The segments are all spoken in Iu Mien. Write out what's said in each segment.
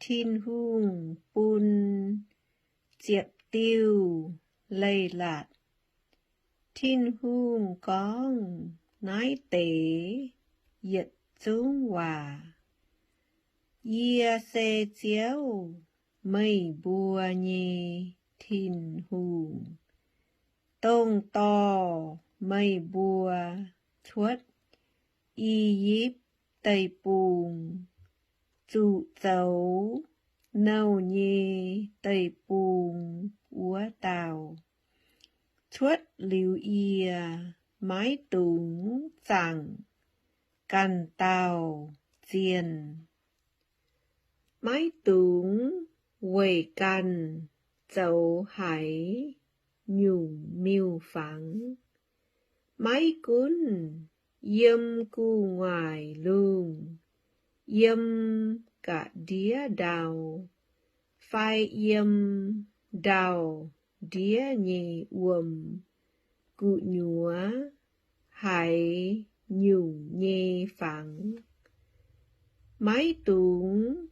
Tin-Hungh bun ziepc diuh leiz-latc. Tin-Hungh gorngv naaiv deix yietc zungv waac. Yie se Ziouv, meih mbuo nyei Tin-Hungh, dongh dorh meih mbuo cuotv I^yipv Deic-Bung, zuqc zoux nouh nyei deic-bung wuov dauh. Cuotv liuz yie, maiv dungx zaangc ganh dauh zienh. Maiv dungx weic ganh zoux haaix nyungc miuc-fangx, maiv gunv yiem gu'nguaaic lungh, yiem ga'ndiev ndau, fai yiem ndau-ndiev nyei wuom gu'nyuoz haaix nyungc nyei fangx. Maiv dungx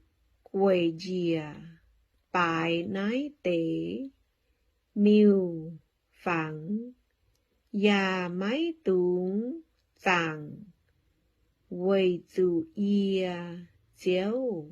gueic njiec baaix naaiv deix miuc-fangx, yaac maiv dungx zaangc, weic zuqc yie, Ziouv,